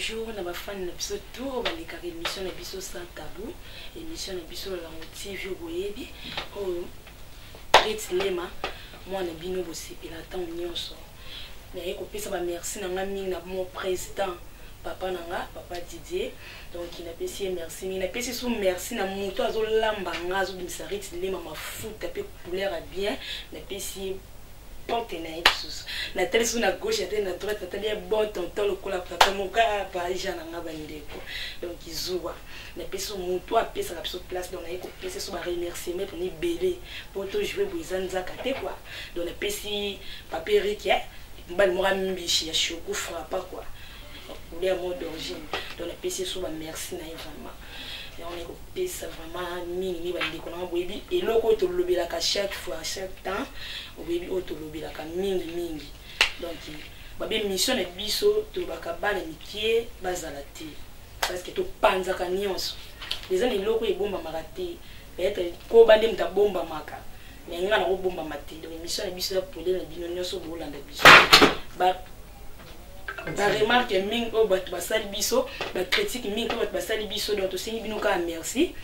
Bonjour na bafani na biso tour balekaka émission na biso Sans Tabou, émission na biso Lolango TV oyo boyebi, oyo Rit Lema mwana bino bosepela ntango nyonso. Naye kopesa bamerci na nga mingi na mon président, papa na nga, papa Didier. Donc napesi ye merci mingi, napesi su merci na moto azolamba nga, azobimisa Rit Lema mafuta mpe couleur ya bien. Napesi ye porte na ye lisusu, natali su na gauche, natali na droite, natali ye bon tonton lokola papa moko abaja na nga bandeko. Donc zuwa napesi so motu apesaka biso place, donc naye kopesa so baremerciement mpona ebele mpo tojoue boye, eza nzaka te quoi. Donc napesi papa Erik, mobali moko ambishi ya choco frappa quoi, couleur moko d'origine. Donc napesi so bamerci na ye vraiment. Yango naye kopesa vraiment mingi mingi bandeko nanga. Boyebi eloko oyo tolobelaka chaque fois, chaque temps, oyebi oyo tolobelaka mingi mingi. Donc babe mission na biso, tolobaka bana mikie bazala te, parce que topanzaka nyonso. Eza na eloko oyo ebombamaka te, peut-être koba nde moto abombamaka, mais nga nakobombama te. Donc émission na biso ya pole na bino nyonso boolanda biso, baremarque mingi oyo bato basali biso, bacritique mingi oyo bato basali biso. Donc tosengi bino kaka merci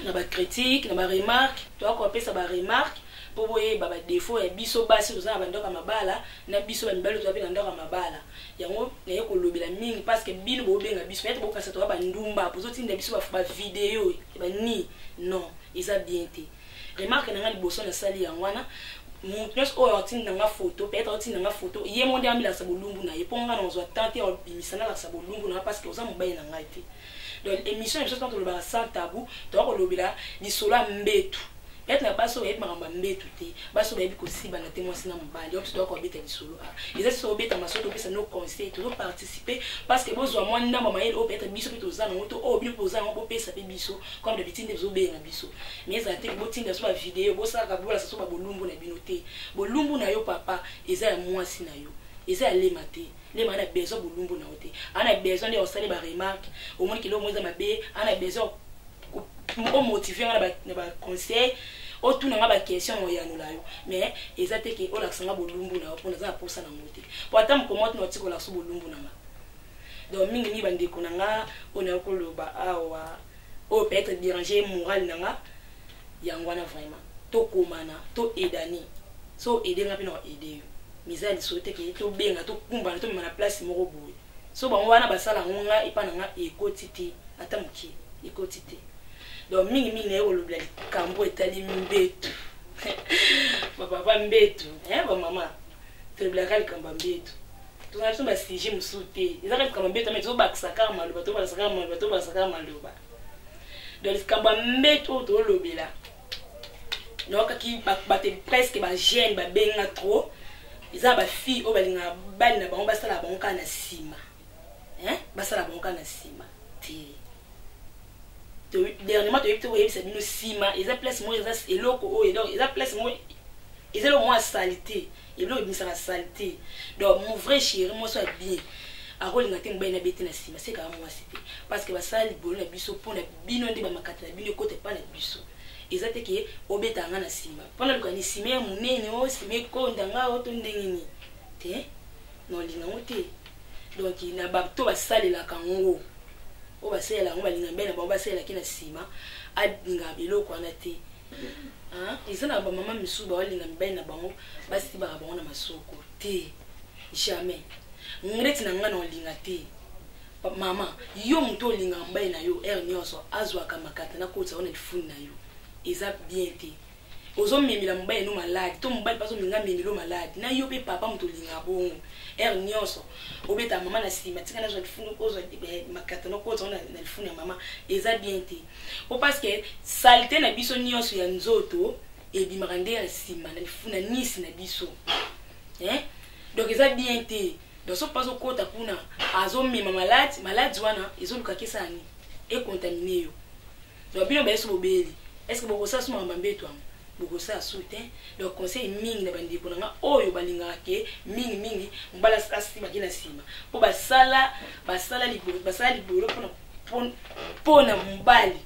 na bacritique, na baremarque. Toya kopesa baremarque mpo boyeba badéfaut ya biso basi toza na bandako ya mabala, na biso bamibali toza mpe na ndako ya mabala. Yango naye kolobela mingi parce que bino bobenga biso, peut-être bokasa toza bandumba, bozotinda biso bavideo bani. Non, eza bien te. Remarque na nga liboso nasali yango wana, moto nyonso oyo atinda nga photo, peut-être atinda nga photo, ye mo nde amilakisa bolumbu na ye, mpo nga na ozwa temps te obimisa nalakisa bolumbu na nga, parce que oza mobali na ngai te. Donc émission na biso, ntango tolobaka Sans Tabou, toya kolobela lisolo ya mbetu. Peut-être na basi oyo bayebi makambo ya mbetu te, basi oyo bayebi kosibana te, mwasi na mobali oyo, biso toya kobeta lisolo. A eza biso obeta maso, topesa no conseil, tozoparticipe parce que bozwa mwa ndambo mayele oyo peut-être biso mpe toza nango, to oyo bino mpe boza nango, bopesa mpe biso. Comme d'habitude nde bozobenga biso, mais ezala te botinda biso bavideo, bosalaka bolasa so babolumbu na bino te. Bolumbu na yo papa eza ya mwasi na yo, eza ya Lema te. Lema ana besoin bolumbu na yo te, ana besoin nde osali baremarque, omoni keloko mo eza mabe, ana besoin omotive nga na baconseil, otuna nga baquestion na oyanola yo. Mais eza te ke olakisa nga bolumbu na yo, mpo naza na posa nango te, po ata mokoma tuna otika olakisa bolumbu na nga. Donc mingimingi bandeko na nga, oyo nayo koloba awa, oyo peut-être déranger moral na nga, yango wana vraiment tokomana, toaidani. So aide nga mpe na aide yo, mais eza ya lisolo te ke tobenga, tokumbana, tomema na place moko boye. So bango wana basala yango, nga epa na nga ekoti te, ata moke ekoti te. Donc mingimingi naye kolobela likambo etali mbetu, bapapa mbetu, bamama. Tolobelaka likambo ya mbetu, tozala biso basujet mosusu te, ezaka likambo ya mbetu, mais tozobakisa kaka maloba, tobakisa kaka maloba, tobakisa kaka maloba. Donc likambo ya mbetu oyo tolobela, nayokaki bato presque bajeune babenga trop, eza na bafille oyo balingaka bali na bango basalaka bango kaka na nsima, basala bango kaka na nsima te. Dernièrement toyebi te koyebisa bino, nsima eza place moko, eza eloko oyo, donc eza place moko, eza eloko moko ya saleté, eloko ebimisaka saleté. Donc mon vrai chéri, mwasi ya bien akolinga te mobali na be te na nsima, sekaka mwasi te, parce que basala libolo na biso mpona bino nde bamakata na bino ekota epa na biso. Eza te ke obetaka nga na nsima mpona luka ni nsima ya monene, o nsima ekonda nga o to ndenge nini te, na olinga yango te. Donc na bato basalelaka yango, oyo basalela yango, balinga mbe na bango basalelaki na nsima, alingaka biloko wana te. Eza na bamama misusu baolinga mibali na bango basibaka bango na masoko te, jamais. Neti na ngai na olinga te. Mama, yo moto olingaka mobali na yo heure nyonso azwaka makata na kotisa yo na lifuni na yo, eza bien te. Ozomemela mobali no maladi, to mobali mpe azominga memelo maladi na yo mpe. Papa, moto olingaka bongo, heure nyonso obetaka mama na nsima, tika nazwa lifuni, ozwa makata na kotisa na lifuni ya mama, eza bien te, po parce que saleté na biso nyonso ya nzoto ebimaka nde ya nsima na lifuni na nisi na biso, hein? Donc eza bien te. Donc so mpe azokota kuna, azomema maladi, maladi wana ezolukaki esala nini? Econtamine yo. Donc bino bayeso bobeli, est ce que bokosala so makambo ya mbeto yango? Bokosala su te. Donc conseil mingi na bandeko na nga oyo balingaka ke mingimingi mobali asibaki na nsima, mpo basala libolo mpona mobali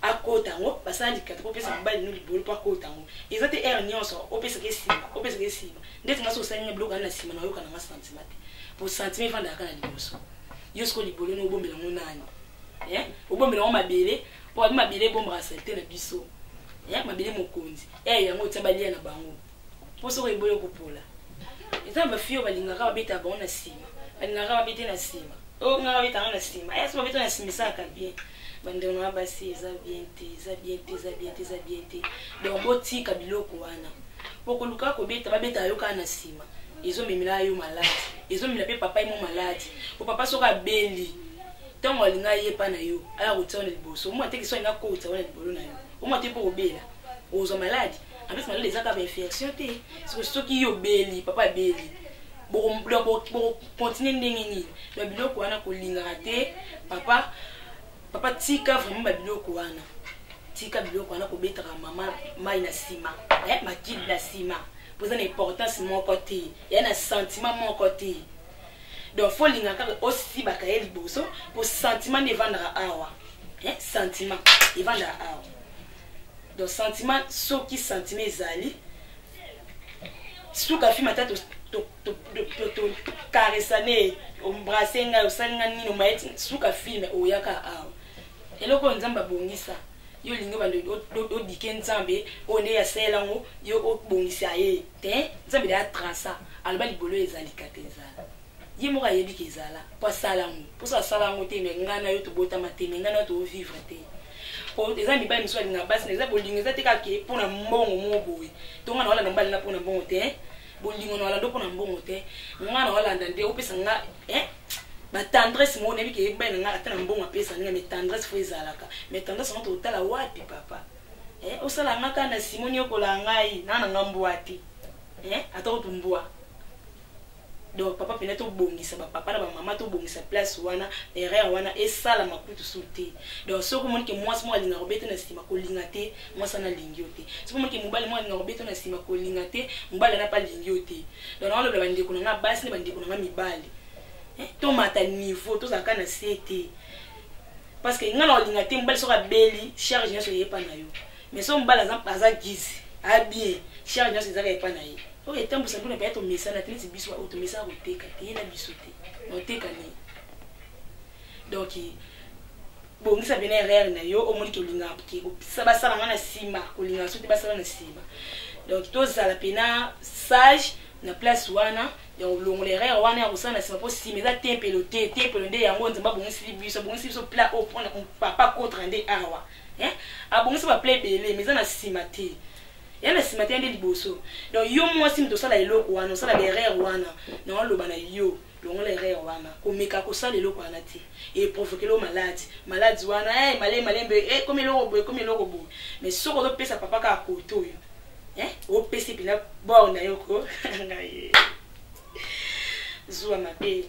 akota yango, basala likata mpo opesa mobali no libolo mpo akota yango. Eza te heure nyonso opesaka esima, opesaka esima. Ndeti nga so osali nga biloko wana na nsima, nayoka nanga sentiment te, po sentiment efandaka na liboso. Yo sikoyo libolo no obombela yango nani? Eh? Obombela yango mabele, po abi mabele ebombaka salite na biso. Eh? Mabele mokonzi. Eh, yango otia balia na bango. Po soki eboyi okopola. Eza na ba fille oyo balingaka babeta bango na nsima. Balingaka babete na nsima. Oh, nga babeta nga na nsima. Eh, soki babeta na nsima esalaka bien. Bandeko na nga basi eza bien te, eza bien te, eza bien te, eza bien te. Donc botika biloko wana. Po koluka kobeta, babeta yo kaka na nsima. Ezomemela yo maladi. Ezomemela pe papa ye mo maladi. Po papa soki abeli, ntango alinga ye epa na yo, aya kotia wana liboso. Omona te ke soki alinga kota wana libolo na yo. Omona te po kobela. Ozwa maladi. En plus maladi eza kaka ba infection te. Soki yo obeli, papa abeli. Boko continuer ndenge nini? Ba biloko wana kolingaka te, papa. Papa tika vraiment ba biloko wana. Tika biloko wana kobetaka mama mai na sima. Eh, makili na sima. Poza na importance moko te. Ya na sentiment moko te. Donc faut linga kaka osibaka ye liboso po sentiment nde evandaka awa. Eh, sentiment evandaka awa. Donc sentiment soki sentiment ezali suka film ata to to to to caresane embrasse ngai osali ngai nini omayeti suka film oyaka awa. Eloko oyo Nzambe abongisa yo olingi obanda odike Nzambe oyo nde asalela yango yo obongisa ye te. Nzambe deja traça aloba libolo ezalika te ezala ye moko ayebi ke ezala po asala yango po so asala yango te me ngai na yo tobotama te me ngai na yo tovivre te. Po eza mibali mosusu alingaka basi na eza bolingo eza te kaka ke mpo na mbongo moko boye to ngai na olanda mobali nga mpo na mbongo te bolingo na olanda mpo na mbongo te ngai na olanda nde opesa nga eh? Ba tendresse moko nayebi ke mobali na ngai ata na mbongo apesa nga mais tendresse fo ezalaka mais tendresse yango totala wapi papa eh? Osala nga kaka na nsima oniokola ngai naa na nga mbwa te eh? Ata kutu mbwa. Donc papa pena tobongisa ba papa na ba mama tobongisa place wana erreur wana esalama kutu su te. Donc soki omoni ke mwasi moko alingaka kobeta na nsima kolinga te mwasi wana alingi yo te. Soki omoni ke mobali moko alingaka kobeta na nsima kolinga te mobali wana mpe alingi yo te. Donc naolobela bandeko na nga basi na bandeko na nga mibali eh, tomata niveau tozalaka na se te parce que nga na olinga te mobali soki abeli charge nyonso eyepa na yo mais soki mobali aza guise abien charge nyonso ezaka epa na ye. Oyo etambusa ndona pe tomesana te neti biso oyo tomesana koteka te ye na biso te oteka nini. Donc bongisa pena erreur na yo omoni ke olingaka ke basala nga na nsima kolingaka so te basala na nsima. Donc tozala pena sage na place wana ya kolongola erreur wana ya kosala na nsima po nsima eza tempelo te tempelo nde yango Nzambe abongisili biso abongisili biso plat oyo mpona papa kotra nde awa eh? Abongisi ba plat ebele mais eza na nsima te ya na nsima te nde liboso. Donc yo mwasi moto osala eloko wana osala ba erreur wana na oloba na yo longola erreur wana komeka kosala eloko wana te e provoquer lo malade malade wana eh malembe malembe eh komi eloko boye komi eloko boye mais soki ozopesa papa kaka kote oyo eh opesi mpena bord na yo ko ngai zuwa mabe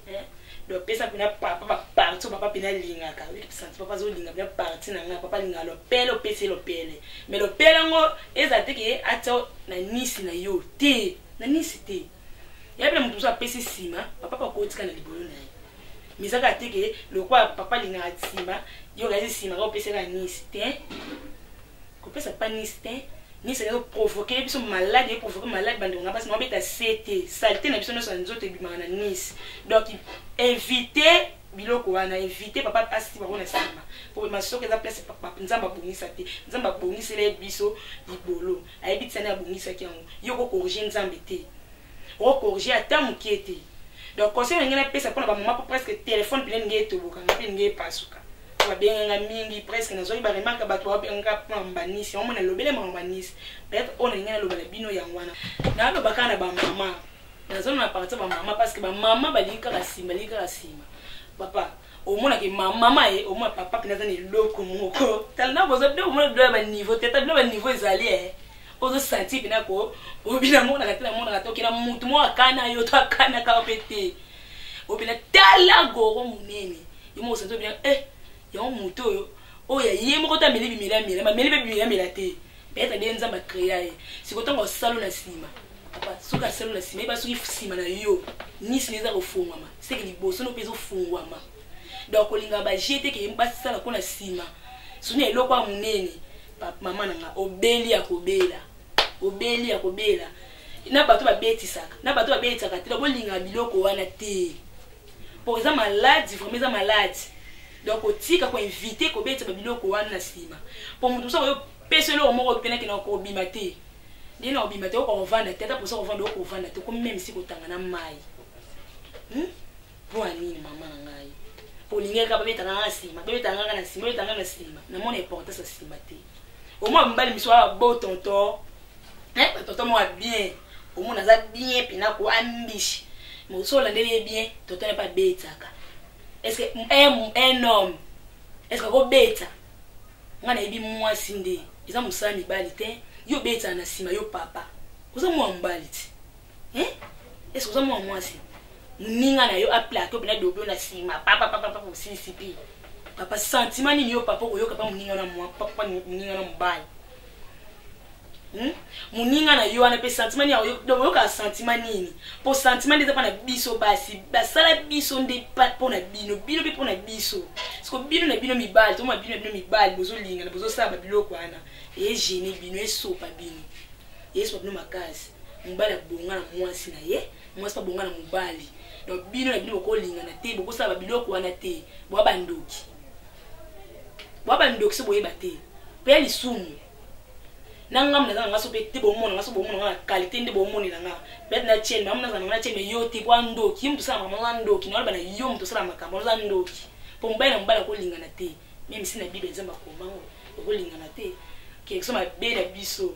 eh donc pesa mpena papa ba parti papa mpena alingaka oyoki santi papa azolinga mpena parti na ngai papa alingaka lopele opesi ye lopele mais lopele yango ezala te ke atia na nisi na yo te na nisi te ya pena moto mosusu apesi nsima papa pa akotika na libolo na ye mais ezaka te ke lokwa papa alingaka nsima yo okazi nsima kaka opesi kaka nisi te kopesa pa nisi te nisi ezo provoquer biso malade e provoquer malade bandeko na basi na babeta se te saleté na biso nyonso ya nzoto ebimaka na nisi. Donc éviter biloko wana éviter papa asi bango na nsima po masoko eza place papa Nzambe abongisa te Nzambe abongisela ye biso libolo ayebi ti nani abongisaki yango yo ko corriger Nzambe te okorige ata mokie te. Donc conseil na ngai napesa mpona bamama mpo presque téléphone mpena ndenge etoboka nga mpe ndenge epasuka babenganga mingi presque nazwaki baremarke bato babenganga mpona banisi yango mona lobele makambo banisi peut-être oyo na ngai naloba na bino yango wana naloba kaka na bamama nazona na partir bamama parce que bamama balingi kaka nsima balingi kaka nsima papa omonake mama ye omona papa mpena aza na eloko moko tala na boza bino omona bilo ya baniveau te ata bilo ya baniveau ezali e ozosanti mpena ko obina monaka te namonaka te okenda motu moko akana yo to akanaka mpe te obina tala goro monene yo moko osanti obina e yango motu oyo oyo ye moko te ameli bimelamela bameli mpe bimelamela te peut-être nde Nzambe acréa ye sikoyo ntango asalo na nsima papa soki asalo na nsima yeba soki nsima na yo nisi eza kofungwama seke liboso no mpe ezofungwama. Donc kolingaka baje te ke basala ko na nsima soki na eloko ya monene mama na nga obeli ya kobela obeli ya kobela na bato babetisaka na bato babetisaka te bolingaka biloko wana te. Po eza malade, vraiment eza malade. Donc otika ko inviter kobetisa ba biloko wana na nsima. Po moto mosusu akoyo pesa eloko moko mpe nakende kobima te. Ndenge na kobima te, okovanda te, ata posa kovanda okovanda te, okomi meme si kotanga na mai. Mpo ya nini mama na ngai? Po olingaki kaka babetaka nga na nsima, babetaka nga na nsima, babetaka nga na nsima. Namona importance ya nsima te. Omona mibali miso awa beau tonton, hein, ba tonton moko ya bien, omona aza bien mpena ko ambishi. Mais soki olandeli ye bien, tonton na ye mpe abetaka. Est-ce que un homme, est-ce que akobeta? Nga nayebi mwasi nde eza mosala mibali te, yo obetaka na nsima yo papa. Oza mwana mobali ti. Hein? Est-ce que oza mwana mwasi? Moninga na yo aplake yo mpena dobe yo na nsima papa papa papa osilisi mpe. Papa sentiment nini yo papa okoyoka pa moninga na mwa papa moninga na mobali? Moninga na yo wana mpe sentiment nini akoyoka? Donc oyokaka sentiment nini? Po sentiment nde eza mpo na biso basi, basala biso nde mpo na bino, bino mpe mpo na biso. Siko bino na bino mibali, toma bino na bino mibali bozolingana, bozosala ba biloko wana, egene bino, esopa bino. Esopa bino makasi. Mobali abonga na mwasi na ye, mwasi mpe abonga na mobali. Donc bino na bino bokolingana te, bokosala ba biloko wana te. Boa bandoki. Boa bandoki so boyeba te. Pe ya lisumu. Na ngambo naza na nga so pe te bomona nga so bomona nga na qualité nde bomonela nga. Peut-être na chaîne, maman naza na nga na chaîne mais yo te po ndoki, yo moto osala makambo oza ndoki, na loba na yo moto osala makambo oza ndoki. Po mobali na mobali akolingana te. Même si na Bible Nzambe akoma ngo, okolingana te. Quelque mabe na biso.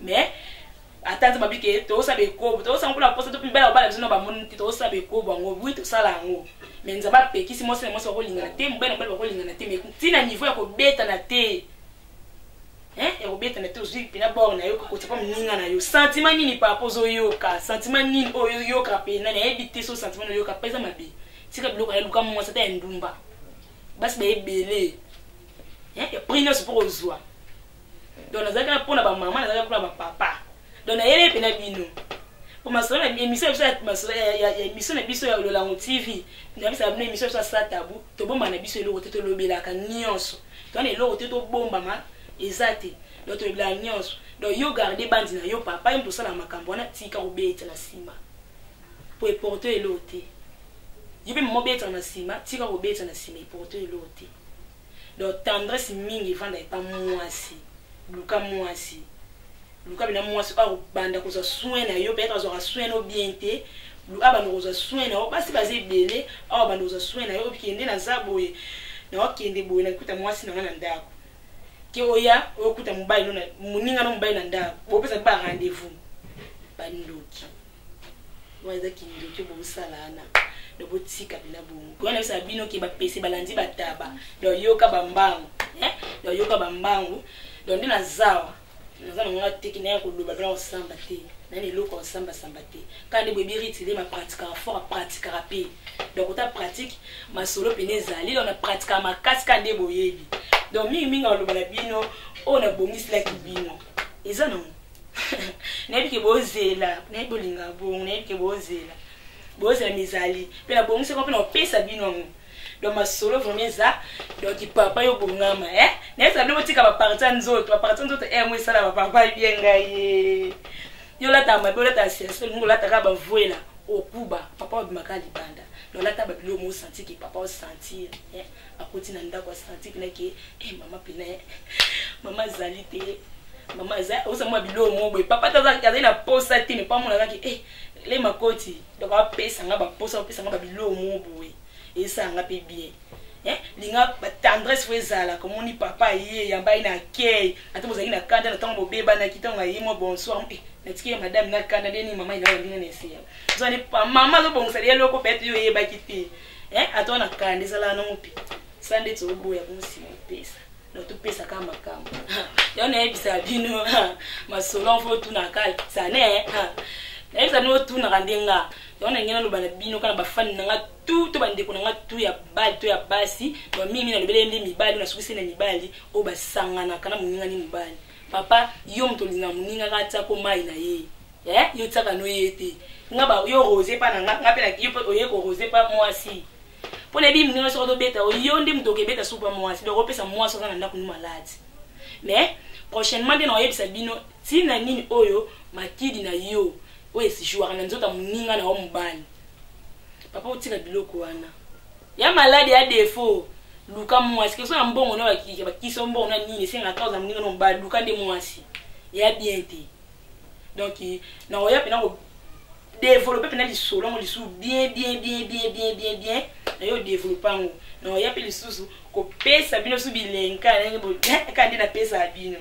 Mais ata Nzambe abike tozosala bekobo, tozosala mpona posa to mibali akobala biso na bamoni te, tozosala bekobo yango, oui tosala yango. Mais Nzambe apekisi mwasi na mwasi bakolingana te, mobali na mobali bakolingana te, mais ntina niveau ya kobetana te. Hein, ya kobetana te, ozwi mpena bord na yo kokotisa mpa moninga na yo. Sentiment nini papa ozoyoka? Sentiment nini oyo oyoka pena? Nayebi te so sentiment oyoka mpe eza mabe. Tika biloko ya luka mwasi ata ya ndumba. Basi ba ebele. Hein, ya prix nyonso mpo kozwa. Donc nazalaki na mpona ba mama, nazalaki mpona ba papa. Donc nayelaki mpena bino. Po masolo na émission biso ya masolo ya émission na biso ya Lolango TV, na biso bino émission biso ya Sans Tabou, tobomba na biso eloko te, tolobelaka nyonso. Toza na eloko te tobombama eza te. Donc tolobelaka nyonso. Donc yo garder bandi na yo papa, yo moto osala makambo wana, tika kobeta na nsima. Po eporte eloko te. Yo pe mama obetaka na nsima, tika kobeta na nsima, eporte eloko te. Donc tendresse mingi evanda epa mwasi. Luka mwasi. Luka bina mwasi oyo akobanda kozwa soin na yo, peut-être azwaka soin no bien te. Abanda kozwa soin na yo, basi baza ebele, awa abanda kozwa soin na yo, okende naza boye, na okende boye, nakuta mwasi na nga na ndako. Ke oya, okuta mobali no na, moninga no mobali na ndako, bopesa ba rendez-vous. Bandoki. Wana eza kindoki bosala wana. Donc botika bina bongo. Wana bisa bino ke ba pese balandi bataba. Donc yoka ba mbangu. Hein? Donc yoka ba mbangu. Donc nde nazawa. Naza na ngonga te kina ya koloba bina kosamba te. Nani eloko kosamba samba te. Quand nde boyebi ritile ma pratiquera fort, pratiquera pe. Donc ota pratique masolo pene ezali, donc na pratiquera makasi ka nde boyebi. Donc mingi mingi aloba na bino oyo na bongiselaki bino. Eza nango. Nayebi ke bozela, nayebi bolinga bongo, nayebi ke bozela. Bozela mizali. Pe na bongisaka pe na kopesa bino yango. Donc masolo vraiment eza, donc papa yo bongama, hein? Nayebi bino botika ba partie ya nzoto, ba partie ya nzoto eh moi sala ba papa bien ngai. Yo lata mabe, olata siasa, olingi olata kaka ba voela, okuba, papa obimaka libanda. Donc lata ba biloko mo sentir ke papa o sentir, hein? Akoti na ndako a sentir pena ke eh mama pena, eh, mama azali te. Mama aza, oza mwa biloko mo boye. Papa ta azali na posa te, mais papa mona kaka eh le makoti. Donc apesa nga ba posa, apesa nga ba biloko mo boye. Esala nga pe bien. Hein? Linga ba tendresse fo ezala, komoni papa ye yamba ye na accueil. Ata bozalaki na kanda na tango bobebanaki, tango aye mwa bonsoir. Eh, natiki ye madame na kanda nde ni mama ina ndinga na eseya. Zwa ni pa mama azobongisa ye eloko peut-être yo oyebaki te. Hein? Ata na kanda ezala nango pe. Sa nde toboya bongo sima opesa. Donc topesa kaka makambo. Yango nayebisaka bino masolo fo otunaka sane. Nayebisaka bino otunaka nde nga. Yango nalingi naloba na bino kaka na bafani na nga tout to bandeko na nga tout ya bali to ya basi. Donc mingi mingi nalobeli nde mibali, nasukisi na mibali oyo basanganaka na moninga ni mobali. Papa, yo moto olingaka moninga kaka tiako mai na ye. Eh, yo tiaka no ye te. Nga ba yo rosé pa na nga, nga pe na yo pe oye ko rosé pa mwasi. Po na yebi moninga soki ozobeta, yo nde moto okebeta supu pa mwasi. Donc opesa mwasi oza na ndako ni malade. Mais prochainement nde na oyebisa bino tina nini oyo makidi na yo oyo esijouaka na nzoto ya moninga na yo mobali. Papa otika biloko wana. Ya malade ya défaut, luka mwasi. Keso na mbongo na bakisi, mbongo na nini, esengaka oza moninga no mobali, luka nde mwasi ya bien te. Donc nakoya mpena kodévelopper mpena lisolo yango lisusu bien bien bien bien bien bien bien. Nayo développer yango, nakoya mpe lisusu kopesa bino su bilenka ndenge kaka nde napesaka bino.